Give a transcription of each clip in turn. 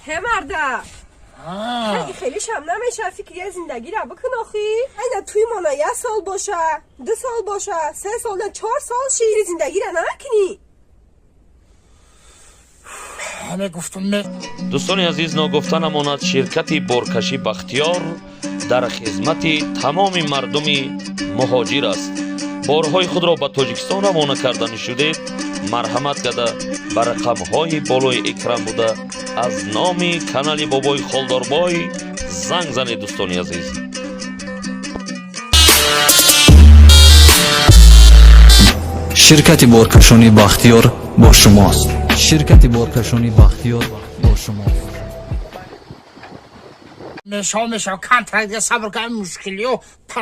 Ҳе марда. Хеле хеле шам намеша фикри зиндагӣ ра бикун охи. Айна туй мона як сол боша, 2 сол боша, 3 сол, на 4 сол шири зиндагӣ ра намекунӣ. Ҳаме гуфтум ме. Дӯстони азиз, ногуфта намонад, ширкати боркашӣ Бахтиёр дар хизмати тамоми мардуми муҳоҷир аст. Борҳои худро ба Тоҷикистон равона карданӣ шудед, марҳамат карда ба рақамҳои болои экран буда аз номи канали Бобои Холдорбой занг занед, дӯстони азиз. Ширкати боркашонии Бахтиёр бо шумост. Ширкати боркашонии Бахтиёр бо шумост. Мешав, мешав, контракт сабр кун, мушкилиё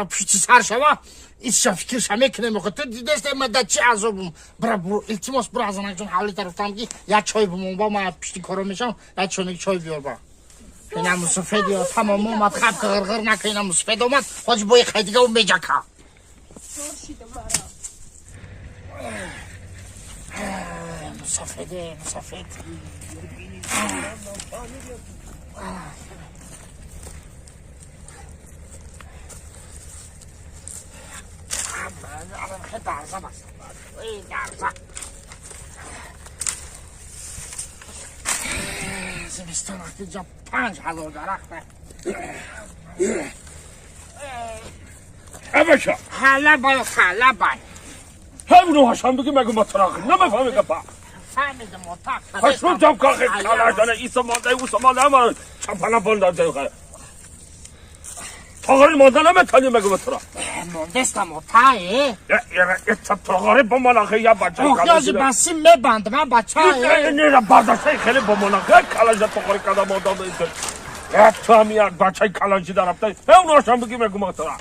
пушти сар шава, исша фикрша мекунем. Охи ту дидест, ма да чи азобум. Бра, илтимос, бура, занакҷон, ҳавли тарафтам ки як чой бимон, ба ма пишти коро мешавам, як чойник чой биёр. Ба ина мусафед ё тамом омад, хаб ғирғир нака, ина мусафед омад, ҳоҷи бои хайдига у меҷака. Мусафеде, мусафед. Зимистон инҷа 5000 дарахт. Абаша. Ҳала бай, ҳала бай. ҳамину ҳашам бигӣ, мегум ба тарақ намефаҳми гапа. Фаҳмидам, отак. Ҳашм ҷам кахе калашана иса мондай, уса мондай, ама чапана бонда ҷайхе. Тоғари монда наметани, мегум ба тарақ. Мондестам, ота, э. Я тоғари бомонахе я бача. Охи, басим мебандам, а бача, э. Не, бардаштай хеле бомонахе калаша тоғари када монда. Я ту ҳами як бачаи каланчи дарафтай. Э, уно ҳашам бигӣ, мегум ба тарақ.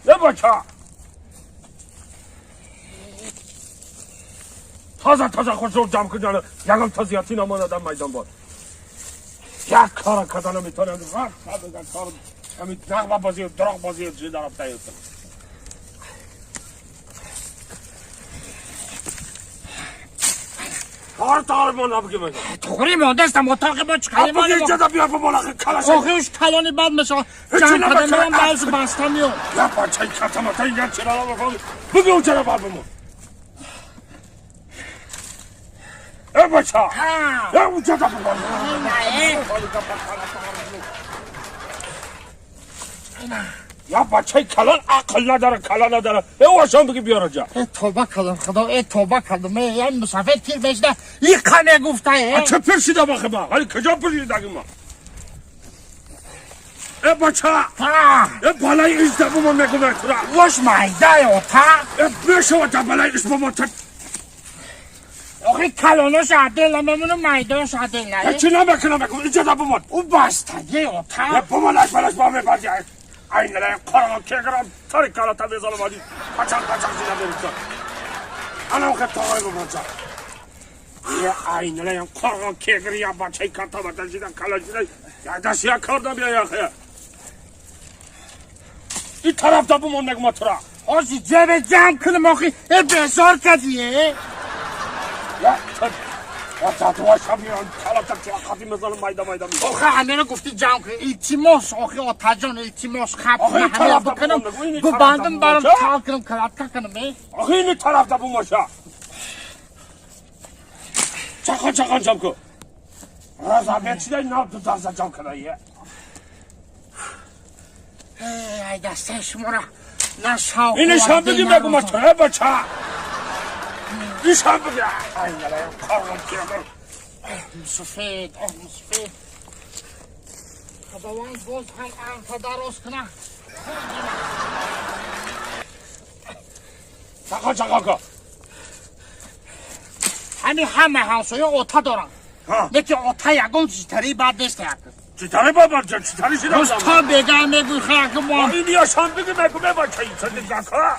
Э, бача. Таза таза хушрӯ ҷамъ кун, ягон тазиятӣ намонадам майдон бод. Як кора карда наметавонанд, кор ҳамин нағма бозию дуроғ бозию чӣ дарафтаю. Тор тор мона бигӣ, мегам. Туғри мондестам, отоқи бо чикали Бигӣ иҷоза биёр, бомонахе калаша. Охи, уш калони бад мешава. Ҷамъ карда меам, баъзи баста меом. Я бачаи катамата, я чира намефаҳми. Бигӣ, учара бар бимон. Э, бача. Э, уҷада бимон. Я бачаи калон ақл надара, кала надара. Э, ошон бигӣ, биёр ҷа. Э, тоба кардам, худо, э, тоба кардам. Э, я мусафед пир мешда, иқа мегуфта, э. Ча пир шида бахи ма? Ҳали куҷо пир шидаги ма? Э, бача. Э, балаи ижда бумон, мегум тура. Вош майда, ота. Э, мешава та балаи иш бумон та. Охи, калонош адел мемону, майдош адел на. Чӣ намекунам, мегум иҷоза бумон. У бастаги, ота. Э, бумон, аш балаш ба мебарди. Айналай қорғон кегирам, тари калата мезанам, али пачақ пачақ шида мериса. Анам хе тоғай бумонча. Я айналай қорғон кегир, я бачаи катамата шида кала шида. Я даш я карда бия я хе. И тарафта бумон, мегум тура. Ҳоҷи, ҷебе ҷамъ кунам, охи, э, безор кардӣ, э. Я Охи, ҳамино гуфтӣ ҷамъ кун, илтимос, охи, отаҷон, илтимос, хаб ҳамино бикунам, бубандам, барам кал кунам, калатка кунам, э. Охи, ини тарафта бумоша. Чақан чақан ҷамъ кун. Раза бечидай нав ду дарза ҷамъ кунай. Ай, дастаи шуморо на шавқ. Ини шам бигӣ, мегум э, бача. Ишам бигӣ. Ай, қорғон кегир. Мусафед, оҳ, мусафед. Худованд боз ҳам анфа дароз куна. Чақан чақан кун. Ҳами ҳама ҳамсоя ота доранд. Лекин ота ягон чизтари бад нест як. Читари баба, читари шида. Рӯз то бега мегӯй, хаяки мо. Ин яшам бигӣ, мегум, э, бача, ин гака.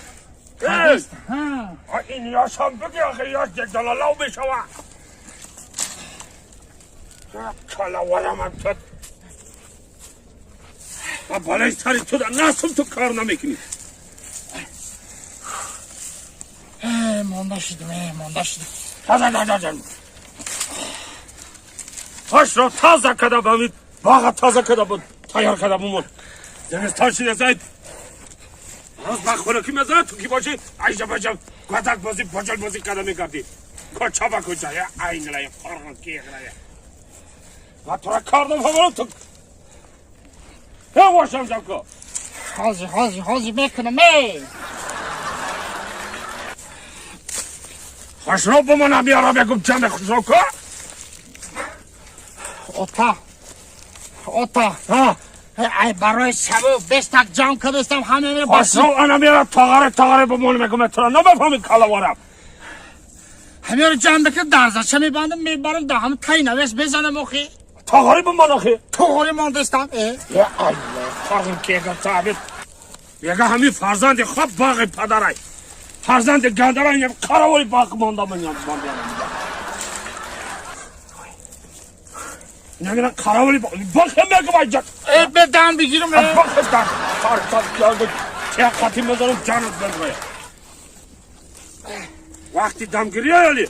Ин яшам бигӣ, ахи яш декдалалав мешава. Калаварамам ту. Ба балаи сари ту да насм, ту кор намекунӣ. Монда шидам, э, монда шидам. Таза таза. Хошро таза када бамид, баға таза када буд, тайёр када бумон. Зимистон шида зайд. Рӯз ба хунукӣ мезанад, ту ки бошӣ, айжа баҷа гвадак бозӣ, боҷал бозӣ када мегардӣ. Коча ба куча, я айнлая, қорғон киғрая. Ва тура кардам ҳамон ту. Ҳе вошам жамко. Ҳозир, ҳозир, ҳозир мекунам, эй. Хошро бумона биёра бегум ҷамъ хушро ко. Ота. Ота. Ҳа. Ай барои сабаб бестак ҷамъ кардастам ҳама мера Хошро ана мера тоғаре тоғаре бумон мегум тура намефаҳми калаварам. Ҳамеро ҷамъ бикун дарзача мебандам мебарам да ҳам тай навес безанам охи. Тоғаре бумон охи. Тоғаре мондастам э. Я Аллоҳ, қорғон киғр табир. Яга ҳами фарзанди хоб боғи падарай. Фарзанди гандарай қараволи боғ монда ман Намена қараволи боғ мегум айҷа. Э бедам бигирам э. Боғ дар тар тар киягу теқати мезанам ҷанат бегӯя. Вақти дамгирӣ али.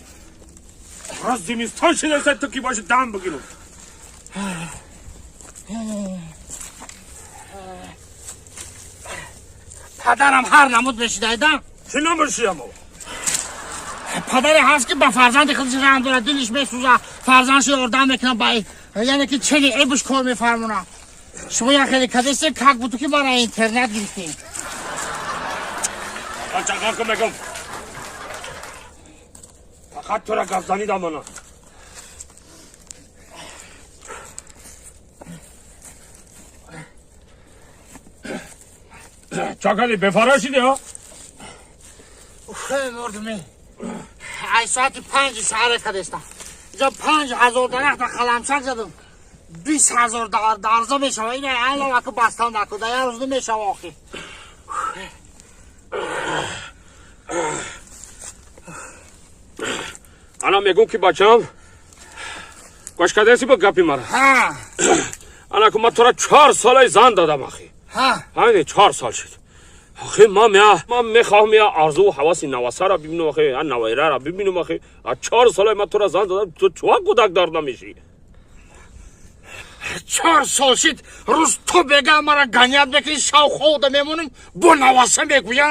Роз зимистон шидаста ту ки боши дам бигирам. Падарам ҳар намуд мешидайдам. Чӣ намешиям? Падаре ҳаст ки ба фарзанди худаш раҳм дорад, дилиш месӯзад, фарзандшо ёрдам мекунад ба яъне ки чени эбуш кор мефармонад. Шумо як хеле кадесте как буду ки мара интернет гирифтем. Чақар ку мегум. Фақат тура газданӣ дамона. Чакади бефара шиди ҳа? Уф, мурдуми. Ай соати 5 саҳаре кадестам. Инҷа 5000 дарахта қаламчак задам. 20 000 дарза мешава. Ина алло ку бастан наку да як рӯз намешава охи. Ана мегум ки бачам гӯш кадаси ба гапи мара. Ҳа. Ана ку ман тура 4 солаи зан дадам ахи. Ҳа. Ҳамин 4 сол шуд. Ахи ман мехоҳам я арзу ҳаваси навасара бибинам ахи, я навайрара бибинам ахи. А 4 солаи ман тура зан дадам, ту чуа кӯдак дар намешӣ? 4 сол шид, рӯз ту бега мара ганият мекунӣ, шав ховда мемонам, бо наваса мегӯя.